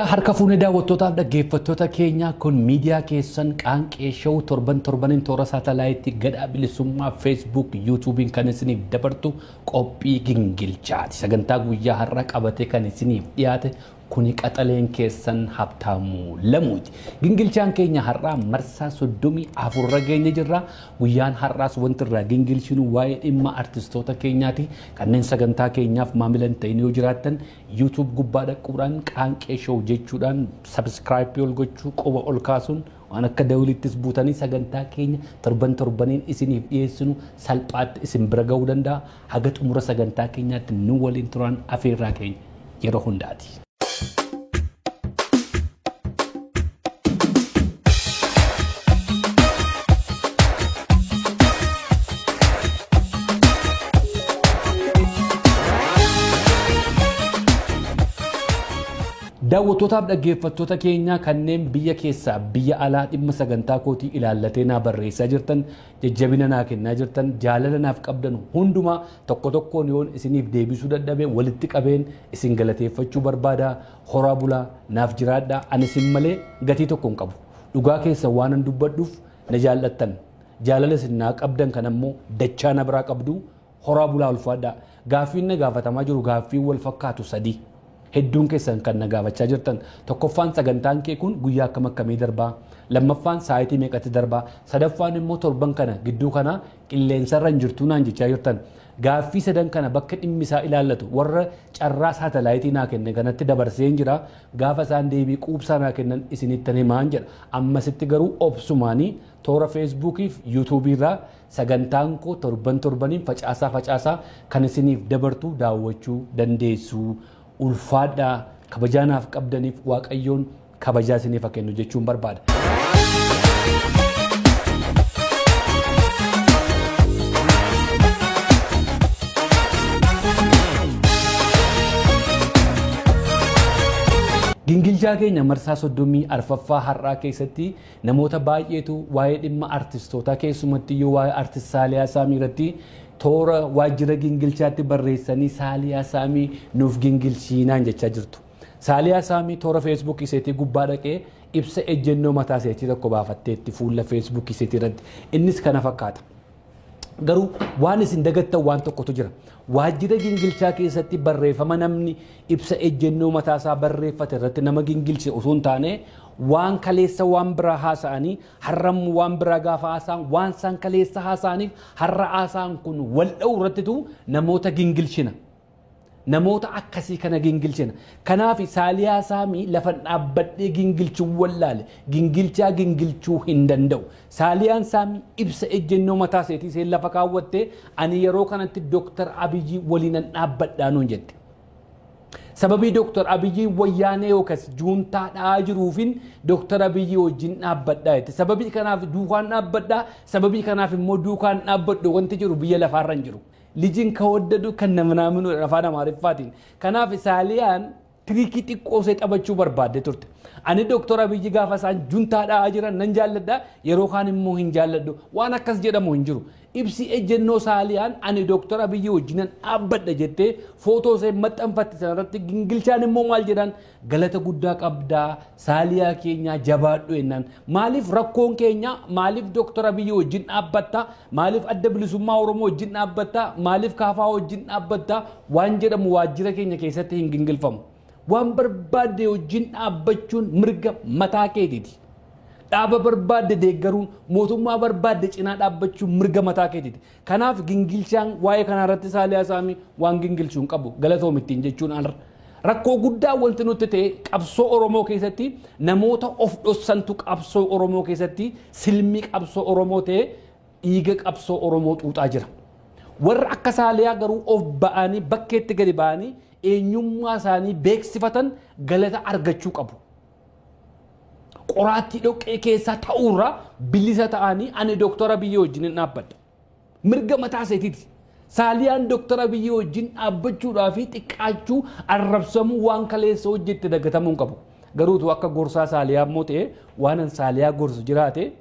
Yooyyaa harka fuunee daawwattootaaf dhaggeeffattoota keenya kun miidiyaa keessan Qaanqee Show torban torbaniin toora saatalaayitii Gadaa Bilisummaa Facebook YouTube'n kan isiniif dabartu qophii gingilchaati. Sagantaa guyyaa har'a qabatee kan isiniif dhiyaate kuni qaxaleen keessan Habtaamuu Lamuuti. Gingilchaan keenya har'aa marsaa 34 irra geenye jirra. Guyyaan har'aas wanti irraa gingilchinu waa'ee dhimma artistoota keenyaati. Kanneen sagantaa keenyaaf maamila hin ta'in yoo jiraattan YouTube gubbaa dhaquudhaan Qaanqee Show jechuudhaan subscribe ol gochuu quba ol kaasuun waan akka dawulittis buutanii sagantaa keenya torban torbaniin isiniif dhiyeessinu salphaatti isin bira ga'uu danda'a. Haga xumura sagantaa keenyaatti nu waliin turan afeerraa keenya yeroo hundaati. Daawwattootaaf dhaggeeffattoota keenya kanneen biyya keessaa biyya alaa dhimma sagantaa kootii ilaallatee naa barreessaa jirtan, jajjabina naa kennaa jirtan, jaalala naaf qabdan hundumaa tokko tokkoon yoon isiniif deebisuu dadhabe walitti qabeen isin galateeffachuu barbaada. Horaa bulaa naaf jiraadhaa. Ani isin malee gatii tokko hin qabu. Dhugaa keessa waan an dubbadhuuf na jaallattan. Jaalala isin naa qabdan kan ammoo dachaa na biraa qabdu. Horaa bulaa ulfaadhaa. Gaaffiin na gaafatamaa jiru gaaffii wal fakkaatu sadii. Hedduun keessan kan na gaafachaa jirtan tokkoffaan sagantaan kee kun guyyaa akkam akkamii darbaa, lammaffaan sa'aatii meeqatti darbaa, sadaffaan immoo torban kana gidduu kana qilleensarra hin jirtu naan jechaa jirtan. Gaaffii sadan kana bakka dhimmi isaa ilaallatu warra carraa saatalaayitii naa kenne kanatti dabarsee hin jira. Gaafa isaan deebii quubsaa naa kennan isinittan himaan jedha. Ammasitti garuu obsumaanii toora Feesbuukii fi Yuutuubii irraa sagantaan koo torban torbaniin facaasaa facaasaa kan isiniif dabartu daawwachuu dandeessu. Ulfaadhaa kabajaa naaf qabdaniif Waaqayyoon kabajaa isiniif haa kennu jechuun barbaada. Gingilchaa keenya marsaa 34ffaa har'aa keessatti namoota baay'eetu waa'ee dhimma artistootaa keessumatti iyyuu waa'ee artist Saaliyaa Saamii irratti toora waajjira gingilchaatti barreessanii Saaliyaa Saamii nuuf gingilchiinaan jechaa jirtu. Saaliyaa Saamii toora Feesbuuk iseetii gubbaa dhaqee ibsa ejjennoo mataa iseetii tokko baafatteetti fuula Feesbuuk iseetii irratti. Innis kana fakkaata. Garuu waan isin dagattan waan tokkotu jira. Waajjira gingilchaa keessatti barreeffama namni ibsa ejjennoo mataa isaa barreeffate irratti nama gingilche osoo hin taane waan kaleessa waan biraa haasa'anii har'ammoo waan biraa gaafa haasa'an waan isaan kaleessa haasa'aniif har'a haasa'an kun wal dha'u irrattitu namoota gingilchina. Namoota akkasii kana gingilchina. Kanaaf Saaliyaa Saamii lafa dhaabbadhee gingilchuu wallaale. Gingilchaa gingilchuu hin danda'u. Saaliyaan Saamii ibsa ejjennoo mataa isheetii isheen lafa kaawwattee ani yeroo kanatti Dooktar Abiyyi waliinan dhaabbadhaa nuun jette. Sababii Dooktar Abiyyi wayyaanee yookaas juuntaa dha'aa jiruufin Dooktar Abiyyi wajjin dhaabbadhaa jette. Sababii kanaaf duukaan dhaabbadhaa, sababii kanaaf immoo duukaan dhaabbadhu wanti jiru biyya lafaarra hin jiru. Lijin kawaddadu kan namnaaminu afaan Amaariffaatiin. Kanaaf Saaliyaan tiriikii xiqqoo ishee taphachuu barbaadde turte. Ani Dooktar Abiyyi gaafa isaan juntaa dha'aa jiran nan jaalladha, yeroo kaan immoo hin jaalladhu. Waan akkas jedhamu hin jiru. Ibsi ejjennoo Saaliyaan ani Dooktar Abiyyi wajjinan dhaabbadha jettee footoo ishee maxxanfatte sanarratti gingilchaan immoo maal jedhan galata guddaa qabdaa Saaliyaa keenyaa jabaadhu jennaan. Maaliif rakkoon keenya maaliif Dooktar Abiyyi wajjin dhaabbatta, maaliif adda bilisummaa Oromoo wajjin dhaabbatta, maaliif kaafaa wajjin dhaabbatta waan jedhamu waajjira keenya keessatti hin gingilfamu. Waan barbaadde wajjin dhaabbachuun mirga mataa keetiiti. Dhaaba barbaadde deeggaruun mootummaa barbaadde cinaa dhaabbachuun mirga mataa keetiiti. Kanaaf gingilchaan waa'ee kanarratti Saaliyaa Saamii waan gingilchuu hin qabu galatoom ittiin jechuun har'a. Rakkoo guddaa wanti nutti ta'e qabsoo Oromoo keessatti namoota of dhossantu qabsoo Oromoo keessatti silmii qabsoo Oromoo ta'e dhiiga qabsoo Oromoo xuuxaa jira. Warra akka Saaliyaa garuu of ba'anii bakkeetti gadi ba'anii eenyummaa isaanii beeksifatan galata argachuu qabu. Qoraattii dhoqqee keessaa ta'uurraa bilisa ta'anii ani Dooktar Abiyyi wajjin hin dhaabbadha. Mirga mataa isheetiiti. Saaliyaan Dooktar Abiyyi wajjin dhaabbachuudhaa fi xiqqaachuu arrabsamuu waan kaleessa hojjette dagatamuu hin qabu. Garuutu akka gorsaa Saaliyaa immoo ta'e waan an Saaliyaa gorsu jiraate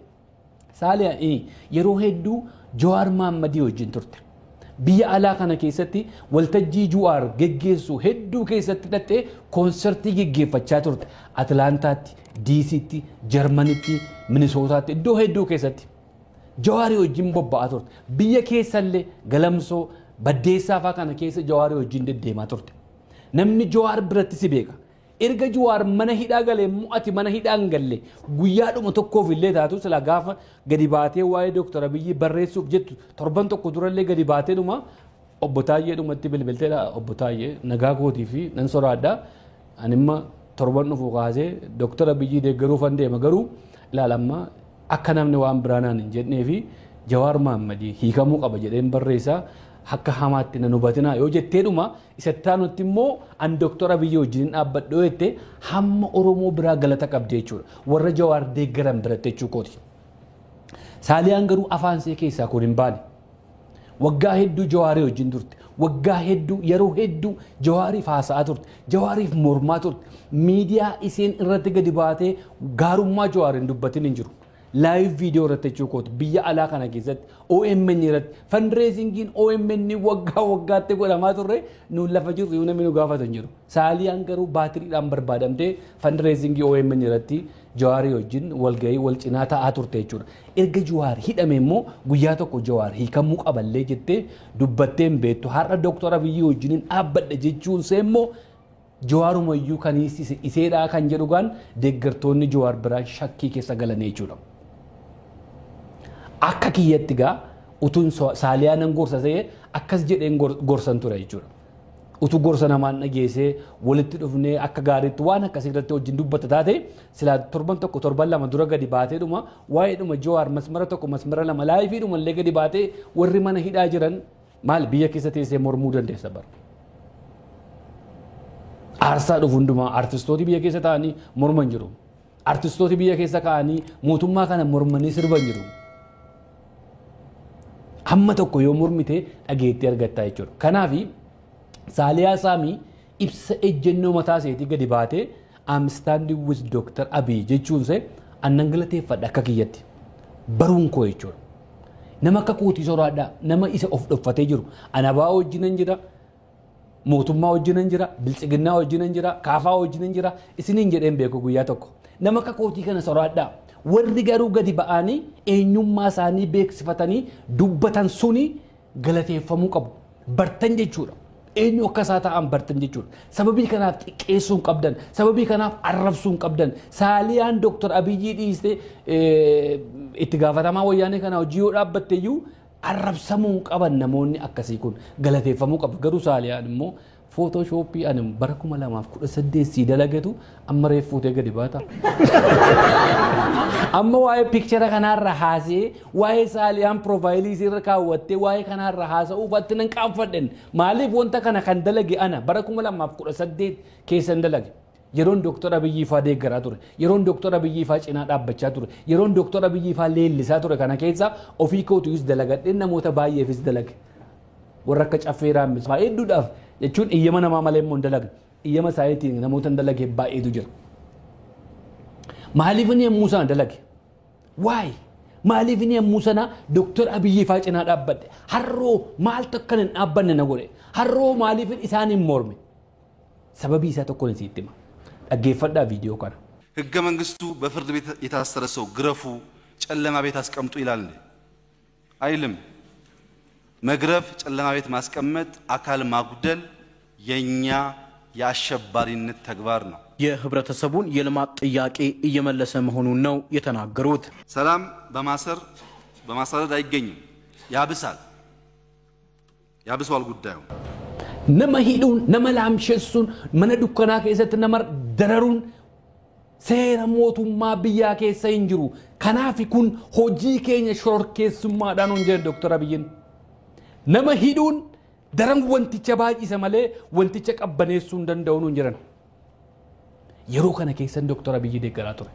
Saaliyaan yeroo hedduu Jawaar Mahammadii wajjin turte. Biyya alaa kana keessatti waltajjii Jawaar geggeessu hedduu keessatti hidhattee koonsertii geggeeffachaa turte. Atlaantaatti, DC'tti, Jarmanitti, Minisootaatti iddoo hedduu keessatti. Jawaarii wajjin bobba'aa turte. Biyya keessallee Galamsoo, Baddeessaa fa'aa kana keessa Jawaarii wajjin deddeemaa turte. Namni Jawaar biratti si beeka. Erga Jawaar mana hidhaa galee immoo ati mana hidhaa hin galle guyyaadhuma tokkoof illee taatu sila gaafa gadi baatee waa'ee Dooktar Abiyyi barreessuuf jettu torban tokko durallee gadi baateedhuma obbo Taayyee dhumatti bilbilteedha. Obbo Taayyee nagaa kootii fi nan soraadha. Animma torban dhufu kaasee Dooktar Abiyyi deeggaruufan deema garuu ilaalamma akka namni waan biraa naan hin jennee fi Jawaar Mahammadii hiikamuu qaba jedheen barreessaa. Akka hamaatti nan hubatinaa yoo jetteedhuma isatti aanutti immoo an Dooktar Abiyyi wajjin dhaabbadhu jettee hamma Oromoo biraa galata qabdi jechuudha. Warra Jawaar deeggaran biratti jechuu kooti. Saaliyaan garuu afaan see keessaa kun hin baane. Waggaa hedduu Jawaarii wajjin turte. Waggaa hedduu yeroo hedduu Jawaariif haasa'aa turte. Jawaariif mormaa turte. Miidiyaa isheen irratti gadi baatee gaarummaa Jawaariin dubbatin hin jiru. Live video irratti jechuu kooti biyya alaa kana keessatti OMN irratti fundraisingiin OMN waggaa waggaatti godhamaa turre nuun lafa jirru yoo namni nu gaafatu hin jiru. Saaliyaan garuu baatiriidhaan barbaadamtee fundraisingii OMN irratti Jawaarii wajjin walgahii wal cinaa taa'aa turte jechuudha. Erga Jawaar hidhame immoo guyyaa tokko Jawaar hiikamuu qaballee jettee dubbattee hin beektu. Har'a Dooktar Abiyyi wajjin dhaabbadha jechuun see immoo Jawaarumayyuu kan iseedhaa kan jedhu gaan deeggartoonni Jawaar biraan shakkii keessa galan jechuudha. Akka kiyyatti gaa utuun Saaliyaa nan gorsa ta'ee akkas jedheen gorsan ture jechuudha. Utuu gorsa namaan dhageessee walitti dhufnee akka gaariitti waan akkasii irratti wajjin dubbata taate silaa torban tokko torban lama dura gadi baatee dhuma waa'ee dhuma Jawaar masmara tokko masmara lama laayifii dhuma illee gadi baatee warri mana hidhaa jiran maal biyya keessa teessee mormuu dandeessa bara. Aarsaa dhufu hundumaa artistooti biyya keessa taa'anii morman jiru. Artistooti biyya keessa kaa'anii mootummaa kana mormanii sirban jiru. Hamma tokko yoo mormite dhageettii argattaa jechuudha. Kanaaf Saaliyaa Saamii ibsa ejjennoo mataa isheetii gadi baatee I'm standing with Dr. Abiy jechuun see annan galateeffadha akka kiyyatti. Baruun koo jechuudha. Nama akka kootii soraadhaa nama isa of dhoffatee jiru. Anabaa wajjinan jira, mootummaa wajjinan jira, biltsiginnaa wajjinan jira, kaafaa wajjinan jira, isiniin jedheen beeku guyyaa tokko. Nama akka kootii kana soraadhaa. Warri garuu gadi ba'anii eenyummaa isaanii beeksifatanii dubbatan suni galateeffamuu qabu. Bartan jechuudha. Eenyu akka isaa ta'an bartan jechuudha. Sababii kanaaf xiqqeessuu hin qabdan. Sababii kanaaf arrabsuu hin qabdan. Saaliyaan Dooktar Abiyyi dhiistee itti gaafatamaa wayyaanee kana hojii yoo dhaabbatte iyyuu arrabsamuu hin qaban namoonni akkasii kun galateeffamuu qabu. Garuu Saaliyaan immoo footooshooppii ani bara 2018 sii dalagatu amma reef fuutee gadi baata. Amma waa'ee piikchara kanaarra haasee waa'ee Saaliyaan piroofaayilii isiirra kaawwattee waa'ee kanaarra haasa'uuf atti nan qaanfadhen. Maaliif wanta kana kan dalage ana bara 2018 keessan dalage. Yeroon Dooktar Abiyyi faa deeggaraa ture. Yeroon Dooktar Abiyyi faa cinaa dhaabbachaa ture. Yeroon Dooktar Abiyyi faa leellisaa ture kana keessa ofii kootiyyus dalagadheen namoota baay'eefis dalage. Warra akka caffee raammis faa hedduudhaaf jechuun iyyama namaa malee immoo hin dalagne. Iyyama isaatiin namoota hin dalage baay'eetu jira. Maaliif inni yommuu sana dalage? Waay! Maaliif inni yommuu sana Dooktar Abiyyi faa cinaa dhaabbadhe? Harroo maaltu akkan hin dhaabbanne na godhe? Harroo maaliif isaan hin morme? Sababii isaa tokkoon isitti hima. Dhaggeeffadhaa viidiyoo kana. ህገ መንግስቱ በፍርድ ቤት የታሰረ ሰው ግረፉ፣ ጨለማ ቤት አስቀምጡ ይላል እንዴ? አይልም። መግረፍ፣ ጨለማ ቤት ማስቀመጥ፣ አካል ማጉደል የኛ የአሸባሪነት ተግባር ነው። የህብረተሰቡን የልማት ጥያቄ እየመለሰ መሆኑን ነው የተናገሩት። ሰላም በማሰር በማሳደድ አይገኝም። ያብሳል፣ ያብሰዋል ጉዳዩ። Nama hidhuun, nama laamshessuun, mana dukkanaa keessatti nama dararuun seera mootummaa biyyaa keessa hin jiru. Kanaaf kun hojii keenya shororkeessummaadhaan hin jedhe Dooktar Abiyyiin. Nama hidhuun daran wanticha baay'isa malee wanticha qabbaneessuu hin danda'u hin jiran. Yeroo kana keessan Dooktar Abiyyi deeggaraa ture.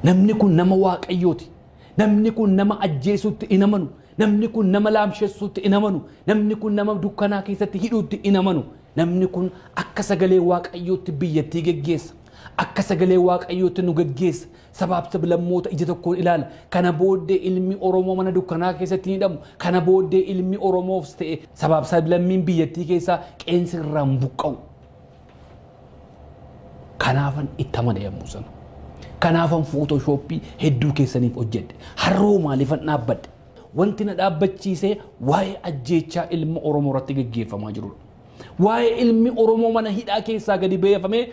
Namni kun nama Waaqayyooti. Namni kun nama ajjeesuutti hin amanu. Namni kun nama laamshessuutti hin amanu. Namni kun nama dukkanaa keessatti hidhuutti hin amanu. Namni kun akka sagalee Waaqayyootti biyyattii geggeessa. Akka sagalee Waaqayyootti nu gaggeessa. Sabaaf sablammoota ija tokkoon ilaala. Kana booddee ilmi Oromoo mana dukkanaa keessatti hin hidhamu. Kana booddee ilmi Oromoof ta'e sabaaf sablammiin biyyattii keessaa qeensi irraa hin buqqa'u. Kanaafan itti amane yommuu sana. Kanaafan footooshooppii hedduu keessaniif hojjedhe. Harroo maaliifan dhaabbadhe? Wanti na dhaabbachiisee waa'ee ajjeechaa ilma Oromoo irratti gaggeeffamaa jirudha. Waa'ee ilmi Oromoo mana hidhaa keessaa gadi beefamee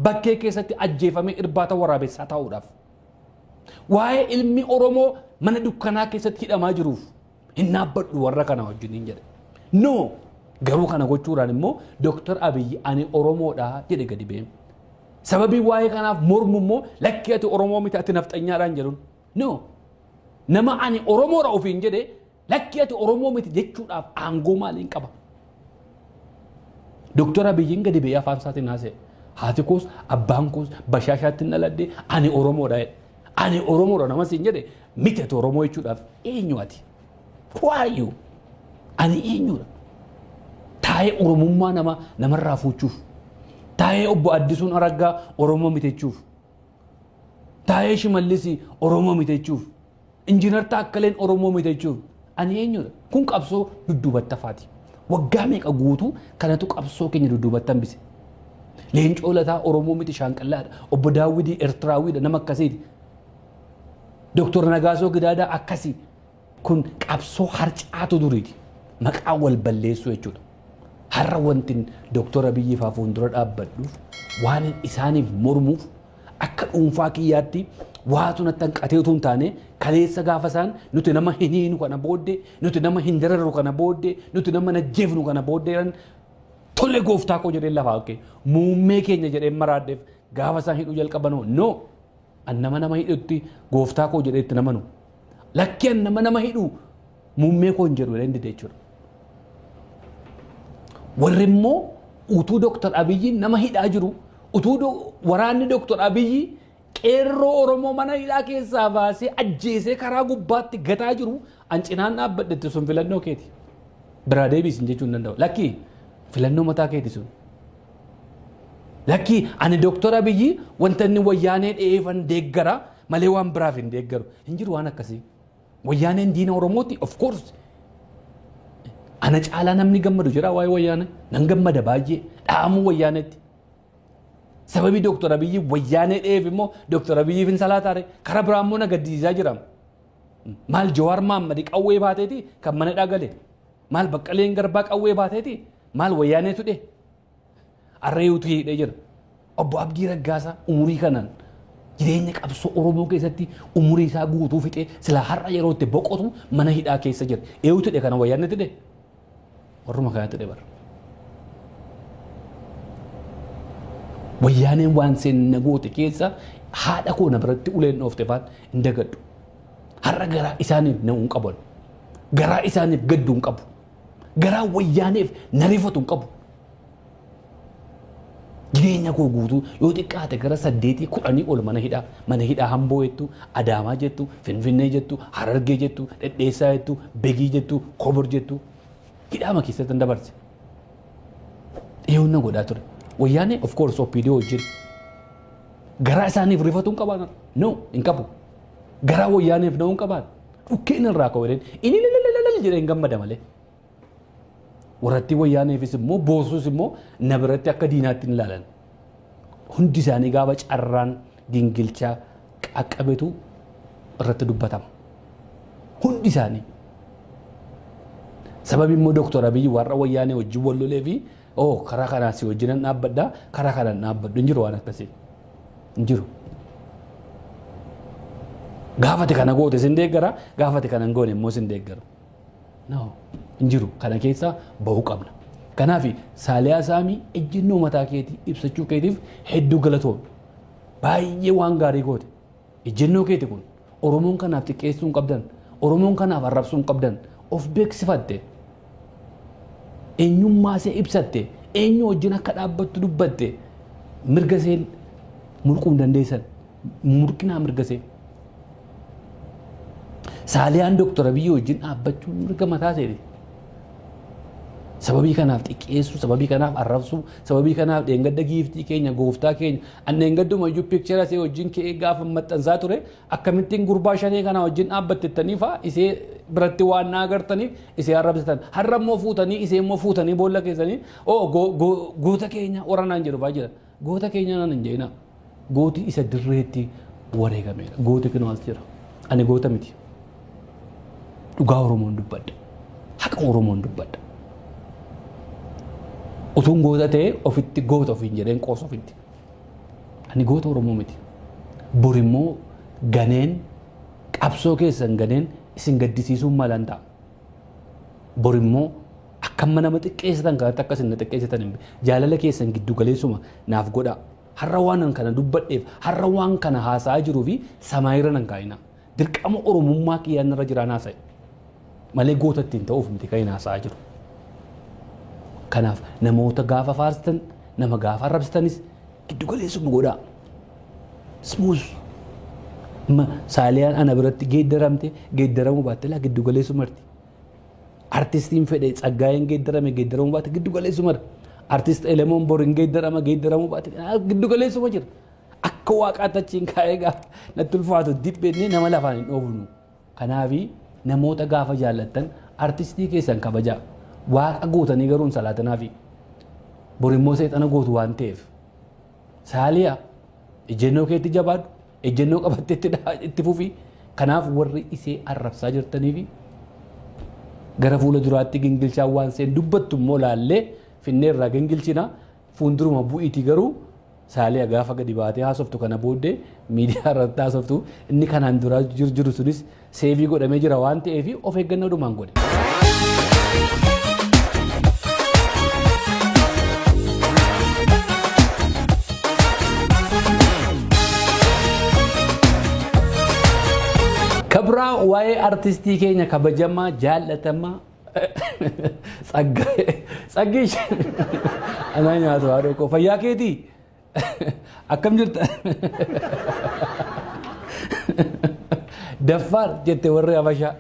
bakkee keessatti ajjeefamee irbaata waraabessaa ta'uudhaaf. Waa'ee ilmi Oromoo mana dukkanaa keessatti hidhamaa jiruuf hin dhaabbadhu warra kana wajjiniin jedhe. No! Garuu kana gochuudhaan immoo Dooktar Abiyyi ani Oromoodha jedhe gadi beeme. Sababii waa'ee kanaaf mormu immoo lakki ati Oromoo miti ati nafxanyaadhaan jedhuun. No! Nama ani Oromoodha ofiin jedhe lakki ati Oromoo miti jechuudhaaf aangoo maaliin qaba? Dooktar Abiyyiin gadi ba'ee afaan isaatiin haasa'e. Haati koos abbaan koos bashaashaatti hin dhaladhe ani Oromoodha jedhe. Ani Oromoodha nama siin jedhe miti ati Oromoo jechuudhaaf eenyu ati? Who are you? Ani eenyudha? Taa'ee Oromummaa nama namarraa fuuchuuf. Taa'ee obbo Addisuun Araggaa Oromoo miti jechuuf. Taa'ee Shimallis Oromoo miti jechuuf. Injiinar Taakkaleen Oromoo miti jechuuf. Ani eenyudha? Kun qabsoo dudduubatti hafaati. Waggaa meeqa guutuu kanatu qabsoo keenya dudduubatti hambise. Leencoo Lataa Oromoo miti Shaanqallaadha. Obbo Daawwidii Eertiraawiidha nama akkasiiti. Dooktor Nagaasoo Gidaadaa akkasii. Kun qabsoo harcaatu duriiti. Maqaa wal balleessuu jechuudha. Har'a wanti Dooktor Abiyyi fa'aa fuuldura dhaabbadhuuf waan isaaniif mormuuf akka dhuunfaa kiyyaatti waatu natti hanqatee utuu hin taane kaleessa gaafa isaan nuti nama hin hiinu kana booddee nuti nama hin dararru kana booddee nuti nama hin ajjeefnu kana booddee jedhan tole gooftaa koo jedheen lafaa ka'e muummee keenya jedheen maraadheef gaafa isaan hidhuu jalqabanoo no an nama nama hidhutti gooftaa koo jedhee itti namanu lakki an nama nama hidhu muummee koo hin jedhu jedheen dide jechuudha. Warri immoo utuu Dooktar Abiyyi nama hidhaa jiru utuu waraanni Dooktar Abiyyi qeerroo Oromoo mana hidhaa keessaa baasee ajjeesee karaa gubbaatti gataa jiru an cinaan dhaabbadhetti sun filannoo keeti. Biraa deebisin jechuu hin danda'u. Lakki filannoo mataa keeti sun. Lakki ani Dooktar Abiyyi wanta inni wayyaanee dheefan deeggara malee waan biraaf hin deeggaru. Hin jiru waan akkasii. Wayyaaneen diina Oromooti of course. Ana caalaa namni gammadu jira waa'ee wayyaanee. Nan gammada baay'ee dhahamuu wayyaaneetti. Sababii Dooktar Abiyyi wayyaanee dheef immoo Dooktar Abiyyiif hin salaataare karaa biraa immoo na gaddisiisaa jira. Maal Jawaar Mahaammad qawwee baateeti kan mana dhagale. Maal Baqqaleen Garbaa qawwee baateeti maal wayyaaneetu dhe. Arreeyuutu hidhee jira. Obbo Abdii Raggaasaa umurii kanaan jireenya qabsoo Oromoo keessatti umurii isaa guutuu fixee silaa har'a yeroo itti boqotu mana hidhaa keessa jira. Eeyuutu dhe kana wayyaaneetu dhe. Warruma kanatti dhe bara. Wayyaaneen waan seenna goote keessa haadha koo na biratti uleen dhoofte faan hin dagadhu. Har'a garaa isaaniif na'uu hin qaban. Garaa isaaniif gadduu hin qabu. Garaa wayyaaneef na rifatu hin qabu. Jireenya koo guutuu yoo xiqqaate gara 8 10 ol mana hidhaa Hamboo jettu, Adaamaa jettu, Finfinnee jettu, Harargee jettu, Dhedheessaa jettu, Begii jettu, Kobor jettu hidhaama keessatti dabarse. Dhiyoon na godhaa ture. Wayyaanee of course OPD wajjin garaa isaaniif rifatu hin qabaan. No hin qabu. Garaa wayyaaneef na'uu hin qabaan. Dhukkeen irraa ka'u jedheen ilililililil jedheen gammada malee. Warratti wayyaaneefis immoo boosuus immoo na biratti akka diinaatti hin ilaalan. Hundi isaanii gaafa carraan gingilchaa qaqqabetu irratti dubbatama. Hundi isaanii. Sababi immoo Dooktar Abiyyi warra wayyaanee wajjin wal lolee fi karaa kanaan si wajjin dhaabbadha karaa kanaan dhaabbadhu hin jiru waan akkasii. Hin jiru. Gaafate kana goote sin deeggara gaafate kana hin goone immoo sin deeggaru. No hin jiru kana keessa bahuu qabna. Kanaaf Saaliyaa Saamii ejjennoo mataa keetii ibsachuu keetiif hedduu galatoomne. Baay'ee waan gaarii goote. Ejjennoo keeti kun Oromoon kanaaf xiqqeessuu hin qabdan. Oromoon kanaaf arrabsuu hin qabdan. Of beeksifatte. Eenyummaa ishee ibsatte. Eenyu wajjin akka dhaabbattu dubbatte. Mirga ishee mulquu hin dandeessan. Mulqinaa mirga ishee. Saaliyaan Dooktar Abiyyi wajjin dhaabbachuun mirga mataa isheeti. Sababii kanaaf xiqqeessuu, sababii kanaaf arrabsuu, sababii kanaaf dheengadda giiftii keenya, gooftaa keenya, an dheengadduma iyyuu picture isee wajjin ka'ee gaafa maxxansaa ture akkamittiin gurbaa shanee kanaa wajjin dhaabbattettanii fa'aa isee biratti waan na agartaniif isee arrabsitan. Har'a immoo fuutanii isee immoo fuutanii boolla keessanii oo goota keenya warra naan jedhu fa'aa jira. Goota keenya naan hin jedhina. Gooti isa dirreetti wareegameera. Gooti kunoo as jira. Ani goota miti. Dhugaa Oromoon dubbadha. Haqa Oromoon dubbadha. Utuun goota ta'ee ofitti goota ofiin jedheen qoosa ofitti. Ani goota Oromoo miti. Bor immoo ganeen qabsoo keessan ganeen isin gaddisiisuun malan ta'a. Bor immoo akka amma nama xiqqeessitan kanatti akka isin na xiqqeessitan hin beeku. Jaalala keessan giddu galeessuma naaf godhaa. Har'a waan kana dubbadheef, har'a waan kana haasa'aa jiruu fi samaayirra nan kaa'ina. Dirqama Oromummaa kiyyaan irra jiraan haasa'e. Malee goota ittiin ta'uuf miti kan hin haasa'aa jiru. Kanaaf namoota gaafa faarsitan, nama gaafa arrabsitanis giddu galeessuma godhaa. Smooth. Amma Saaliyaan ana biratti geeddaramte geeddaramuu baatte laa giddu galeessumarti. Artistiin fedhe Tsaggaayeen geeddarame geeddaramuu baatte giddu galeessumara. Artist Elemoon bor hin geeddarama geeddaramuu baatte giddu galeessuma jira. Akka waaqaatti achiin kaa'ee gaafa natti ulfaatu dibbeennee nama lafaan hin dhoofnu. Kanaafi namoota gaafa jaallattan artistii keessan kabajaa. Waaqa gootanii garuu hin salaatinaafi. Bor immoo seexana gootu waan ta'eef. Saaliyaa ejjennoo keetti jabaadhu, ejjennoo qabattee itti fufi. Kanaaf warri isee arrabsaa jirtaniifi gara fuula duraatti gingilchaa waan seen dubbattu immoo laallee finneerraa gingilchina fuulduruma bu'iitii garuu Saaliyaa gaafa gadi baatee haasoftu kana booddee miidiyaa irratti haasoftu inni kanaan duraa jiru sunis seevii godhamee jira waan ta'eef of eeggannoo dhumaan godhe. Kabraa waa'ee artistii keenya kabajamaa jaallatamaa Tsaggish anaa nyaatu haadha koo fayyaa keetii akkam jirta Daffaar jette warri Habashaa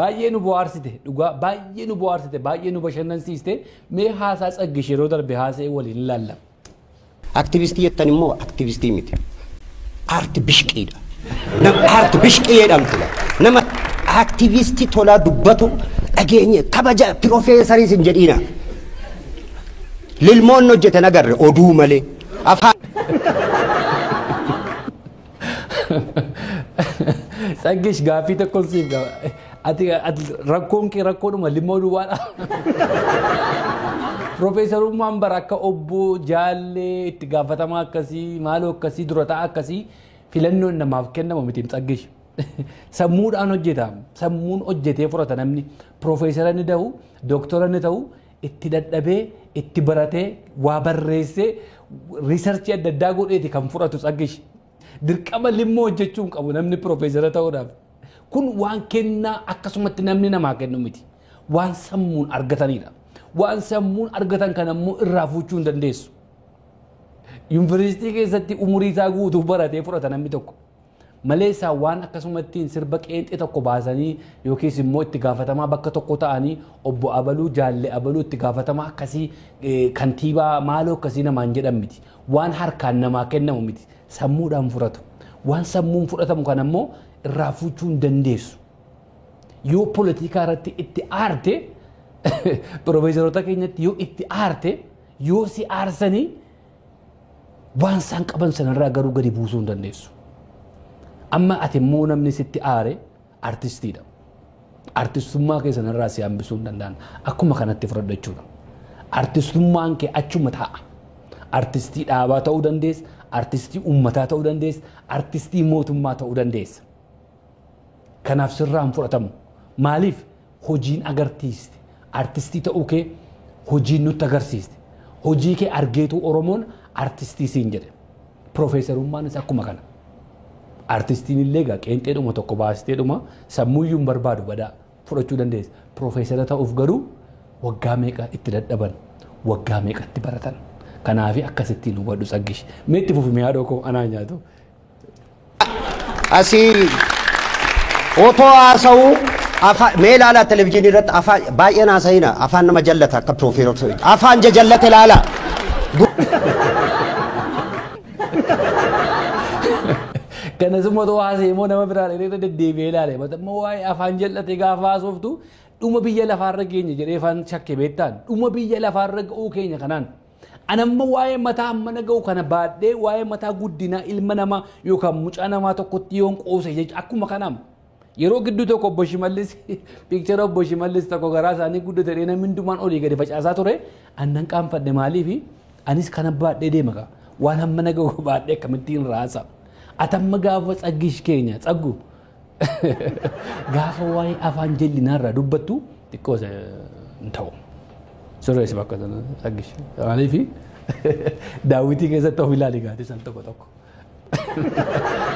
baay'ee nu bohaarsite dhugaa baay'ee nu bohaarsite baay'ee nu bashannansiiste mee haasaa Tsaggish yeroo darbe haasa'e waliin ilaalla. Aktivistii jettan immoo aktivistii miti. Aarti bishqiidha. Aarti bishqii jedhamtu. Nama aktivistii tolaa dubbatu dhageenye kabaja piroofeesariis hin jedhiina. Lilmoon hojjetan agarre oduu malee. Afaan. Tsaggish gaaffii tokkoon siif qaba. Ati rakkoon kee rakkoodhuma limoo duwwaadha. Piroofeesarummaan bara akka obbo Jaallee itti gaafatamaa akkasii maaloo akkasii dura ta'a akkasii filannoon namaaf kennamu miti Tsaggish. Sammuudhaan hojjeta. Sammuun hojjetee fudhata namni. Piroofeesara ni ta'u, dooktora ni ta'u, itti dadhabee, itti baratee, waa barreessee, riisarchii adda addaa godheeti kan fudhatu Tsaggish. Dirqama limmoo hojjechuu hin qabu namni piroofeesara ta'uudhaaf. Kun waan kennaa akkasumatti namni namaa kennu miti. Waan sammuun argatanidha. Waan sammuun argatan kan ammoo irraa fuuchuu hin dandeessu. Yuunivarsiitii keessatti umurii isaa guutuu baratee fudhata namni tokko. Malee isaa waan akkasumatti sirba qeenxee tokko baasanii yookiis immoo itti gaafatamaa bakka tokko ta'anii obbo Abaluu Jaallee Abaluu itti gaafatamaa akkasii kantiibaa maaloo akkasii namaan jedhan miti. Waan harkaan namaa kennamu miti. Sammuudhaan fudhatu. Waan sammuun fudhatamu kan ammoo irraa fuuchuu hin dandeessu. Yoo poolitikaa irratti itti aarte piroofeesaroota keenyatti yoo itti aarte yoo si aarsanii waan isaan qaban sanarraa garuu gadi buusuu hin dandeessu. Amma ati immoo namni sitti aare artistiidha. Artistummaa kee sanarraa si hambisuu hin danda'an. Akkuma kanatti fudhadhu jechuudha. Artistummaan kee achuma taa'a. Artistii dhaabaa ta'uu dandeessa, artistii uummataa ta'uu dandeessa, artistii mootummaa ta'uu dandeessa. Kanaaf sirraa hin fudhatamu. Maaliif hojiin agarsiiste? Artistii ta'uu kee hojiin nutti agarsiiste. Hojii kee argeetu Oromoon artistii siin jedhe. Piroofeesarummaanis akkuma kana. Artistiin illee egaa qeenxeedhuma tokko baasteedhuma sammuuyyuu hin barbaadu badaa fudhachuu dandeessa. Piroofeesara ta'uuf garuu waggaa meeqa itti dadhaban, waggaa meeqa itti baratan. Kanaaf akkasittiin hubadhu Tsaggish. Mee itti fufi mee haadhoo koo anaa nyaatu. Asii otoo haasa'uu Afaan mee ilaalaa televizyiinii irratti afaan baay'een haasa'ina afaan nama jallata akka piroofeesar afaan jajallate ilaalaa. Kanas immoo ta'uu haasa'e immoo nama biraa irra deddeebi'ee ilaale. Immoo waa'ee afaan jal'ate gaafa haasoftu dhuma biyya lafaarra keenya jedhee afaan shakke beektaan dhuma biyya lafaarra ga'uu keenya kanaan. Anamma waa'ee mataa hammana ga'u kana baadhee waa'ee mataa guddinaa ilma namaa yookaan mucaa namaa tokkotti yoon qoose jecha akkuma kanaam. Yeroo gidduu tokko obbo Shimallis piikchara obbo Shimallis tokko garaa isaanii guddate namni hundumaan olii gadi facaasaa ture annan qaanfadhe maaliifi anis kana baadhee deema kaa waan hammana ga'u baadhee akkamittiin raasa. Atamma gaafa tsaggish keenya tsaggu gaafa waa'ee afaan jallinaarraa dubbattu xiqqoo hin ta'u. Sirreessi bakka sana tsaggish. Maaliifi daawwitii keessatti of ilaali gaati san tokko tokko.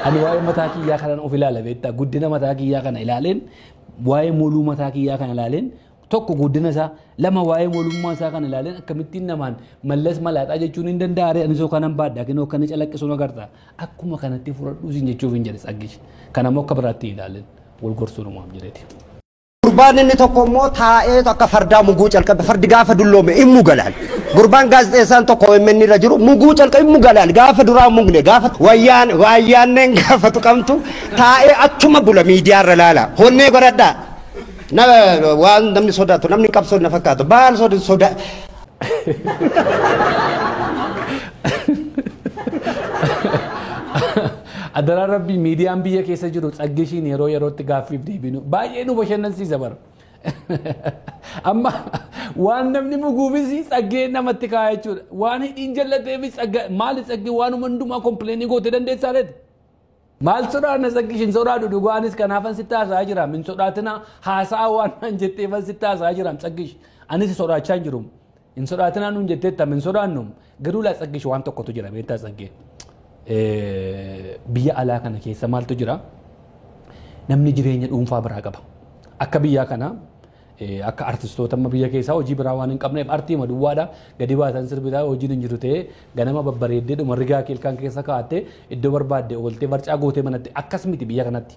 Ani waa'ee mataa kiyyaa kanan of ilaala beektaa guddina mataa kiyyaa kana ilaaleen waa'ee moluu mataa kiyyaa kana ilaaleen tokko guddina isaa lama waa'ee molummaa isaa kana ilaaleen akkamittiin namaan mallas malaaxaa jechuun hin danda'are ani soo kanan baadha kinoo akkana calaqqisuun agarta akkuma kanatti fudhadhuu siin jechuuf hin jedhe tsaggish kana immoo akka biraatti ilaaleen wal gorsuun uumaaf jedheeti. Gurbaan inni tokko immoo taa'ee akka fardaa muguu calqabe fardi gaafa dulloome in mugalaal. Gurbaan gaazexeessaan tokko OMN irra jiru muguu calqabe in mugalaal gaafa duraa mugne gaafa wayyaan wayyaanneen gaafa tuqamtu taa'ee achuma bula miidiyaa irra laala. Honnee godhadhaa. Nama waan namni sodaatu namni qabsoo na fakkaatu baal soda soda. Adaraan rabbii miidiyaan biyya keessa jiru tsaggishiin yeroo yerootti gaaffiif deebinu baay'ee nu bashannansiisa bara. Amma waan namni muguufis tsaggee namatti kaa'aa jechuudha. Waan hidhiin jallateefis tsagga maali tsaggee waanuma hundumaa kompileeni gootee dandeessaa leeti. Maal sodaanna tsaggishiin sodaadhu dhugaanis kanaafan sitti haasa'aa jira. Min sodaatina haasa'aa waan naan jetteefan sitti haasa'aa jira tsaggish. Anis sodaachaa hin jiru. Hin sodaatinaa nuun jetteetta min sodaannu garuu laa tsaggish waan tokkotu jira beektaa tsaggee. Biyya alaa kana keessa maaltu jira? Namni jireenya dhuunfaa biraa qaba. Akka biyyaa kana akka artistoota amma biyya keessaa hojii biraa waan hin qabneef artii duwwaadha gadi baatan sirbitaa hojiin hin jiru ta'ee ganama babbareeddee dhuma rigaa keelkaan keessa kaa'attee iddoo barbaadde ooltee barcaa gootee manatti akkas miti biyya kanatti.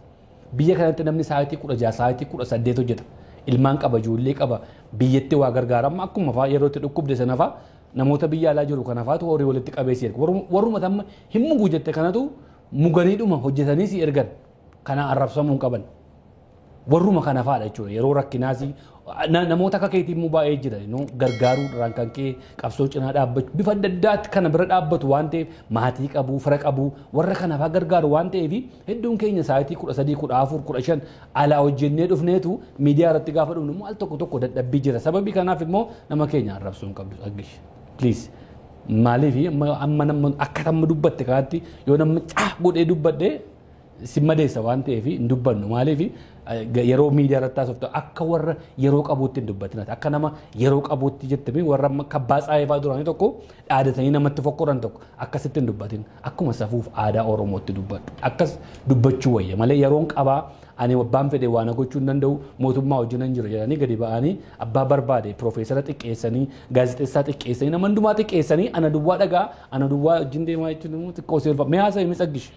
Biyya kanatti namni sa'aatii 16 sa'aatii 18 hojjeta. Ilmaan qaba ijoollee qaba biyyatti waa gargaarama akkuma fa'aa yeroo itti dhukkubde sana fa'aa namoota biyya alaa jiru kana fa'aatu horii walitti qabeessi erga. Warruma tamma hin muguu jette kanatu muganiidhuma hojjetanii si ergan kana arrabsamuu hin qaban. Warruma kana fa'aadha jechuudha yeroo rakkinaas namoota akka keetii immoo baay'ee jira gargaaruu kan kee qabsoo cinaa dhaabbachuu bifa adda addaatti kana bira dhaabbatu waan ta'eef maatii qabu fira qabu warra kana fa'aa gargaaru waan ta'eef hedduun keenya sa'aatii 13 14 15 alaa hojjennee dhufneetu miidiyaa irratti gaafa dhufnu immoo al tokko tokko dadhabbii jira sababii kanaaf immoo nama keenya arrabsuu hin qabdu Tsaggish please. Maaliif amma nama akka tamma dubbatte kanatti yoo namni caa godhee dubbadhe si madeessa waan ta'eef hin dubbannu maaliif yeroo miidiyaa irratti haasoftu akka warra yeroo qabuutti hin dubbatin akka nama yeroo qabuutti jettanii warra kabbaa tsaayifaa duraanii tokko dhaadatanii namatti fokkoran tokko akkasitti hin dubbatin akkuma safuuf aadaa Oromootti dubbadhu akkas dubbachuu wayya malee yeroon qabaa ani abbaan fedhe waan gochuu hin danda'u mootummaa wajjin hin jiru jedhanii gadi ba'anii abbaa barbaade piroofeesara xiqqeessanii gaazexeessaa xiqqeessanii nama hundumaa xiqqeessanii ana duwwaa dhagaa ana duwwaa wajjin deemaa jechuun immoo xiqqoo seerfa mee haasa'e mi tsaggish.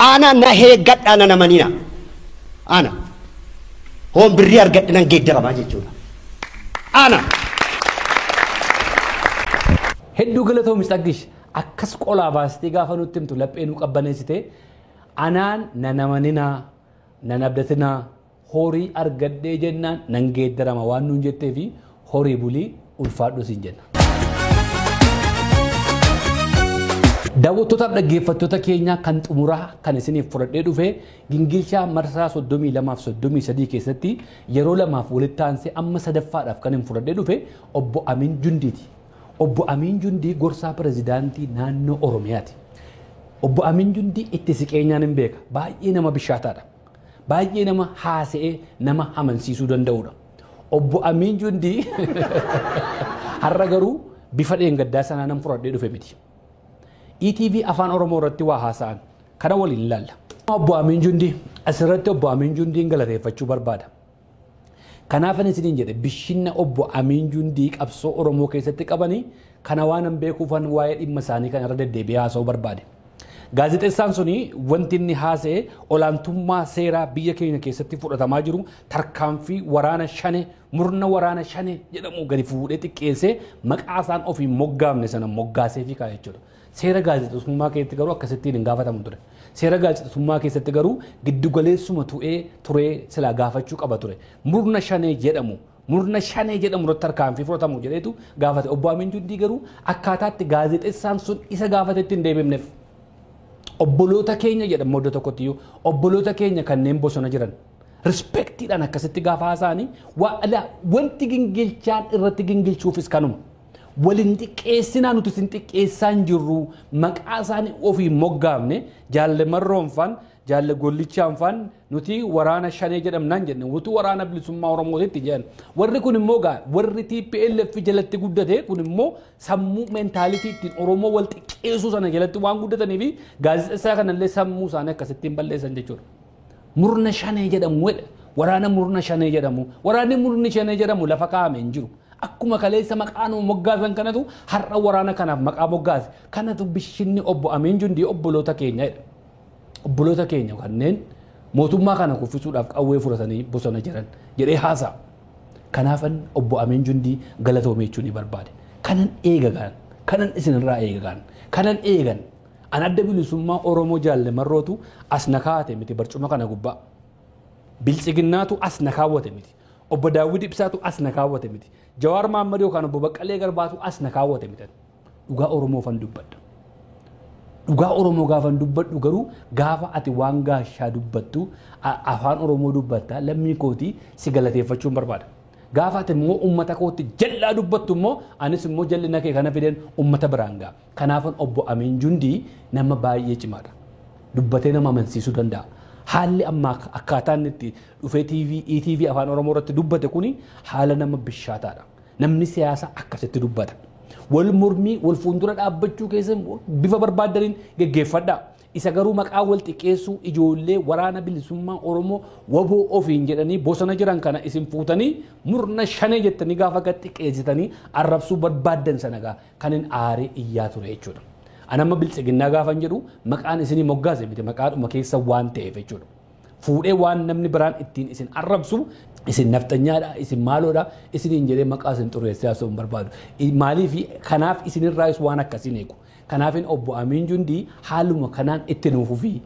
Ana na heeggadha na namanina. Ana hoon birrii argadhe nan geeddaramaa jechuudha. Ana. Hedduu galatoomi tsaggish akkas qolaa baastee gaafa nutti himtu laphee nu qabbaneessite anaan na namaninaa nan abdatinaa horii argadhee jennaan nan geeddarama waan nuun jettee fi horii bulii ulfaadhu siin jenna. Daawwattootaaf dhaggeeffattoota keenyaa kan xumuraa kan isiniif fudhadhee dhufe gingilchaa marsaa 32 fi 33 keessatti yeroo lamaaf walitti aansee amma sadaffaadhaaf kan hin fudhadhee dhufe obbo Amiin Jundiiti. Obbo Amiin Jundii gorsaa pirezidaantii naannoo Oromiyaati. Obbo Amiin Jundii itti siqeenyaan hin beeka. Baay'ee nama bishaataadha. Baay'ee nama haasa'ee nama amansiisuu danda'udha. Obbo Amiin Jundii har'a garuu bifa dheengaddaa sanaa nan fudhadhee dhufe miti. ETV afaan Oromoo irratti waa haasa'an kana waliin ilaalla. Obbo Amiin Jundii asirratti obbo Amiin Jundiin galateeffachuu barbaada. Kanaaf ani isiniin jedhe bishinna obbo Amiin Jundii qabsoo Oromoo keessatti qabanii kana waan hin beekuufan waa'ee dhimma isaanii kan irra deddeebi'ee haasa'uu barbaade. Gaazexeessaan suni wanti inni haasa'e olaantummaa seeraa biyya keenya keessatti fudhatamaa jiru tarkaanfii waraana shane murna waraana shane jedhamu gadi fuudhee xiqqeessee maqaa isaan ofii moggaafne sana moggaasee fi kaa'e jechuudha. Seera gaazexeessummaa keessatti garuu akkasittiin hin gaafatamu ture. Seera gaazexeessummaa keessatti garuu giddugaleessuma tu'ee turee silaa gaafachuu qaba ture. Murna shanee jedhamu murna shanee jedhamu irratti tarkaanfii fudhatamu jedheetu gaafate. Obbo Amiin Jundii garuu akkaataatti gaazexeessaan sun isa gaafatetti hin deebifneef. Obboloota keenya jedhamu iddoo tokkotti iyyuu obboloota keenya kanneen bosona jiran rispektiidhaan akkasitti gaafa haasa'anii wanti gingilchaan irratti gingilchuufis kanuma. Waliin xiqqeessinaa nuti isin xiqqeessaa hin jirru maqaa isaanii ofii moggaafne jaalle marroonfaan jaalle gollichaanfaan nuti waraana shanee jedhamnaan jenne nuti waraana bilisummaa Oromootitti jedhan. Warri kun immoo gaa warri TPLF jalatti guddate kun immoo sammuu mentaalitii ittiin Oromoo wal xiqqeessuu sana jalatti waan guddatanii fi gaazexeessaa kanallee sammuu isaanii akkasittiin balleessan jechuudha. Murna shanee jedhamu waraana murna shanee jedhamu waraanni murni shanee jedhamu lafa kaa'ame hin jiru. Akkuma kaleessa maqaa nu moggaasan kanatu har'a waraana kanaaf maqaa moggaase kanatu bishinni obbo Amiin Jundii obboloota keenya jedha. Obboloota keenya kanneen mootummaa kana kuffisuudhaaf qawwee fudhatanii bosona jiran jedhee haasa'a. Kanaafan obbo Amiin Jundii galatoomee jechuu ni barbaade. Kanan eegagaan, kanan isinirraa eegagaan, kanan eegan. An adda bilisummaa Oromoo jaalle marrootu as na kaa'ate miti barcuma kana gubbaa. Biltsiginnaatu as na kaawwate miti. Obbo Daawwid Ibsaatu as na kaawwate miti. Jawaar Mahaammad yookaan obbo Baqqalee Garbaatu as na kaawwate miti. Dhugaa Oromoo fan dubbadha. Dhugaa Oromoo gaafan dubbadhu garuu gaafa ati waan gaashaa dubbattu afaan Oromoo dubbatta lammii kootii si galateeffachuun barbaada. Gaafa ati immoo uummata kootti jallaa dubbattu immoo anis immoo jallina kee kana fideen uummata biraan ga'a. Kanaafan obbo Amiin Jundii nama baay'ee cimaadha. Dubbatee nama amansiisuu danda'a. Haalli amma akkaataan itti dhufee TV, ETV afaan Oromoo irratti dubbate kuni haala nama bishaataadha. Namni siyaasaa akkasitti dubbata. Wal mormii wal fuuldura dhaabbachuu keessa bifa barbaadaniin geggeeffadhaa. Isa garuu maqaa wal xiqqeessuu ijoollee waraana bilisummaa Oromoo waboo ofiin jedhanii bosona jiran kana isin fuutanii murna shanee jettanii gaafa gad xiqqeessitanii arrabsuu barbaaddan sana gaa kan hin aaree iyyaa ture jechuudha. An amma biltsiginnaa gaafan jedhu maqaan isinii moggaase miti maqaadhuma keessa waan ta'eef jechuudha. Fuudhee waan namni biraan ittiin isin arrabsu isin nafxanyaadha isin maaloodha isiniin jedhee maqaa isin xureessee haasa'uu hin barbaadu. Maaliif kanaaf isinirraayis waan akkasiin eegu. Kanaafin obbo Amiin Jundii haaluma kanaan itti nuuf fufii.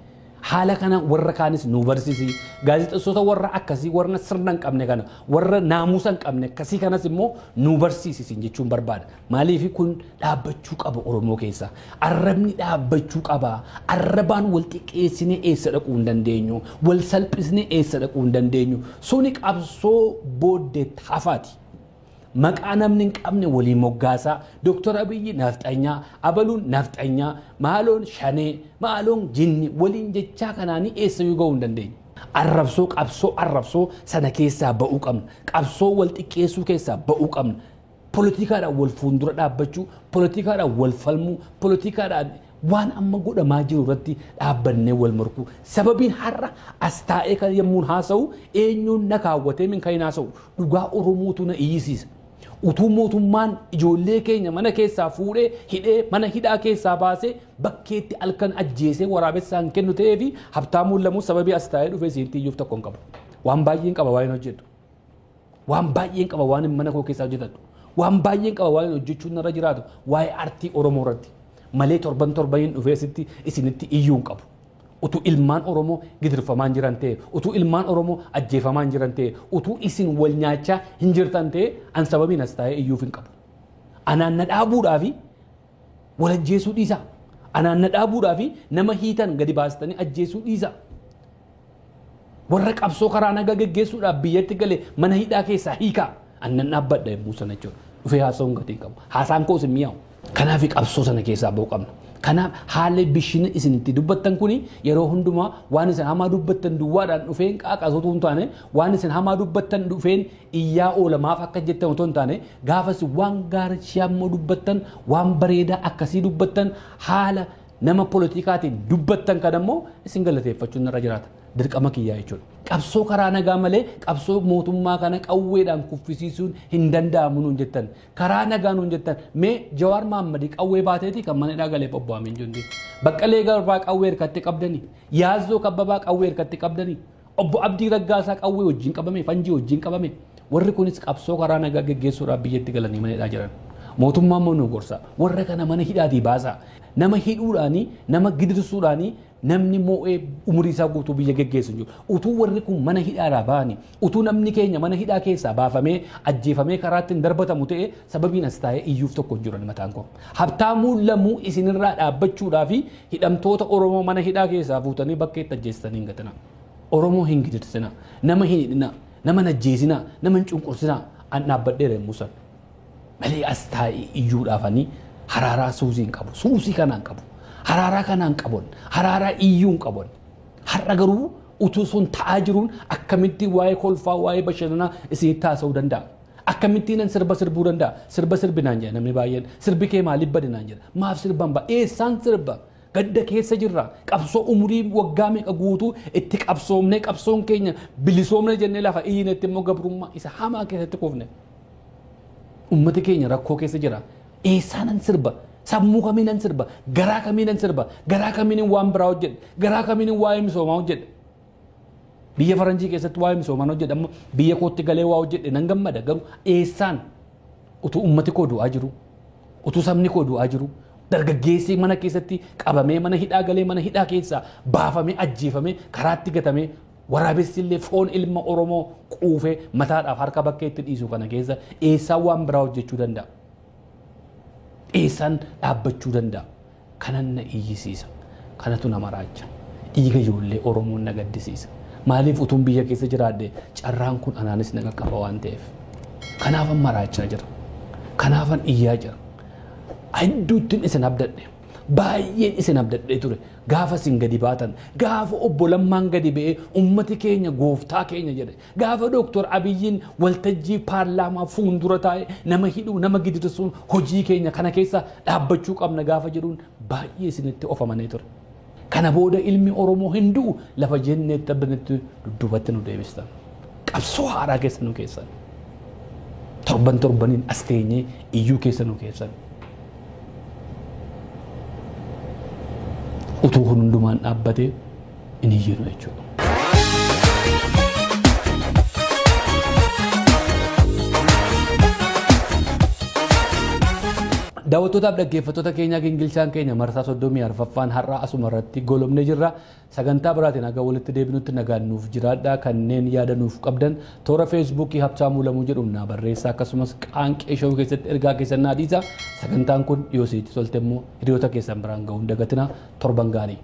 Haala kana warra kaanis nu barsiisi. Gaazexeessota warra akkasii warra sirna hin qabne kana warra naamusa hin qabne akkasii kanas immoo nu barsiisi jechuun barbaada. Maaliif kun dhaabbachuu qaba Oromoo keessa. Arrabni dhaabbachuu qaba. Arrabaan wal xiqqeessinee eessa dhaquu hin dandeenyu. Wal salphisnee eessa dhaquu hin dandeenyu. Suni qabsoo booddee hafaati. Maqaa namni hin qabne walii moggaasaa. Dooktar Abiyyi nafxanyaa, Abaluun nafxanyaa, Maaloon shanee, Maaloon jinni waliin jechaa kanaanii eessayyuu ga'uu hin dandeenye. Arrabsoo qabsoo arrabsoo sana keessaa ba'uu qabna. Qabsoo wal xiqqeessuu keessaa ba'uu qabna. Poolitikaadhaan wal fuuldura dhaabbachuu, poolitikaadhaan wal falmuu, poolitikaadhaan waan amma godhamaa jiru irratti dhaabbannee wal morkuu. Sababiin har'a as taa'ee kan yemmuun haasa'u eenyuun na kaawwatee min kan hin haasa'u dhugaa Oromootu na iyyisiisa. Utuu mootummaan ijoollee keenya mana keessaa fuudhee hidhee mana hidhaa keessaa baasee bakkeetti halkan ajjeesee waraabessaan kennu ta'ee fi Habtaamuun lamuu sababii as taa'ee dhufee siinti iyyuuf tokko hin qabu. Waan baay'een qaba waan hin hojjedhu. Waan baay'een qaba waan mana koo keessaa hojjetadhu. Waan baay'een qaba waan hojjechuun narra jiraatu waa'ee artii Oromoo irratti. Malee torban torbaniin dhufee asitti isinitti iyyuu hin qabu. Utuu ilmaan Oromoo gidirfamaan jiran ta'e, utuu ilmaan Oromoo ajjeefamaan jiran ta'e, utuu isin wal nyaachaa hin jirtan ta'e, an sababiin as taa'ee iyyuuf hin qabu. Anaan na dhaabuudhaafi wal ajjeesuu dhiisa. Anaan na dhaabuudhaafi nama hiitan gadi baastanii ajjeesuu dhiisa. Warra qabsoo karaa nagaa geggeessuudhaaf biyyatti galee mana hidhaa keessaa hiikaa. Annan dhaabbadha yommuu sana jechuudha. Dhufee haasa'uun gatii hin qabu. Haasaan koos hin mi'aawu. Kanaaf qabsoo sana keessaa ba'uu qabna. Kanaaf haalli bishina isin itti dubbattan kuni yeroo hundumaa waan isin hamaa dubbattan duwwaadhaan dhufeen qaaqas otoo hin taane waan isin hamaa dubbattan dhufeen iyyaa oolamaaf akka jettan otoo hin taane gaafas waan gaarii ammoo dubbattan waan bareedaa akkasii dubbattan haala nama politikaatiin dubbattan kan ammoo isin galateeffachuun irra jiraata. Dirqama kiyyaa jechuudha. Qabsoo karaa nagaa malee qabsoo mootummaa kana qawweedhaan kuffisiisuun hin danda'amu nuun jettan. Karaa nagaa nuun jettan. Mee Jawaar Mahammadii qawwee baateeti kan mana hidhaa galee bobba'amee hin jirre. Baqqalee Garbaa qawwee harkatti qabdanii. Yaazzoo Kabbabaa qawwee harkatti qabdanii. Obbo Abdii Raggaasaa qawwee wajjin qabame, fanjii wajjin qabame. Warri kunis qabsoo karaa nagaa geggeessuudhaaf biyyatti galanii mana hidhaa jiran. Mootummaan immoo nu gorsa. Warra kana mana hidhaatii baasaa. Nama hidhuudhaanii, nama gidirsuudhaanii namni moo'ee umurii isaa guutuu biyya geggeessu hin jiru. Utuu warri kun mana hidhaadhaa ba'anii, utuu namni keenya mana hidhaa keessaa baafamee ajjeefamee karaatti hin darbatamu ta'e sababiin as taa'ee iyyuuf tokko hin jiru mataan koo. Habtaamuu Lamuu isinirraa dhaabbachuudhaa fi hidhamtoota Oromoo mana hidhaa keessaa fuutanii bakka itti ajjeessanii hin gatina. Oromoo hin gidirsina, nama hin hidhina, nama hin ajjeesina, nama hin cunqursina an dhaabbadheera yommuu sana. Malee as taa'ee iyyuudhaafanii haraaraa suusii hin qabu. Suusii kanaan qabu. Haraaraa kanaan qaban. Haraaraa iyyuu hin qaban. Har'a garuu utuu sun ta'aa jiruun akkamitti waa'ee kolfaa waa'ee bashannanaa isinitti haasa'uu danda'a? Akkamittiin an sirba sirbuu danda'a? Sirba sirbi naan jedha namni baay'een. Sirbi kee maaliif bade naan jedha. Maaf sirban ba'a? Eessaan sirba? Gadda keessa jirra. Qabsoo umurii waggaa meeqa guutuu itti qabsoomnee qabsoon keenya bilisoomne jennee lafa iyyinetti immoo gabrummaa isa hamaa keessatti kufne. Uummati keenya rakkoo keessa jira. Eessaanan sirba? Sammuu kamiinan sirba? Garaa kamiinan sirba? Garaa kamiinin waan biraa hojjedha? Garaa kamiinin waa'ee misoomaa hojjedha? Biyya faranjii keessatti waa'ee misoomaa hojjedha amma biyya kootti galee waa hojjedhe nan gammada garuu eessaan utuu uummati koo du'aa jiru utuu sabni koo du'aa jiru dargaggeessi mana keessatti qabamee mana hidhaa galee mana hidhaa keessaa baafamee ajjeefamee karaatti gatamee waraabessi illee foon ilma Oromoo quufee mataadhaaf harka bakka itti dhiisu kana keessa eessaan waan biraa hojjechuu danda'a? Eessaan dhaabbachuu danda'a? Kanan na iyyisiisa. Kanatu nama raacha. Dhiiga ijoollee Oromoon na gaddisiisa. Maaliif utuun biyya keessa jiraadhe carraan kun anaanis na qaqqaba waan ta'eef. Kanaafan maraachaa jira. Kanaafan iyyaa jira. Hedduuttiin isin abdadhe. Baay'een isin abdadhee ture. Gaafa isin gadi baatan, gaafa obbo Lammaan gadi ba'ee ummati keenya gooftaa keenya jedhe, gaafa Dooktor Abiyyiin waltajjii paarlaamaa fuuldura taa'ee nama hidhuu, nama gidirsuun hojii keenya kana keessa dhaabbachuu qabna gaafa jedhuun baay'ee isinitti ofamanee ture. Kana booda ilmi Oromoo hin du'u lafa jenneetti abdanitti dudduubatti nu deebistan. Qabsoo haaraa keessa nu keessan. Torban torbaniin as teenyee iyyuu keessa nu keessan. Utuu hundumaan dhaabbatee hin iyyinu jechuudha. Daawwattootaaf dhaggeeffattoota keenyaa gingilchaan keenya marsaa 34ffaan har'a asuma irratti goolabnee jirra. Sagantaa biraatiin haga walitti deebinutti nagaan nuuf jiraadhaa. Kanneen yaada nuuf qabdan toora Feesbuukii Habtaamuu Lamuu jedhuun naa barreessaa. Akkasumas qaanqee showuu keessatti ergaa keessan naa dhiisa. Sagantaan kun yoo isinitti tolte immoo hiriyoota keessan biraan ga'uu hin dagatinaa. Torban gaarii.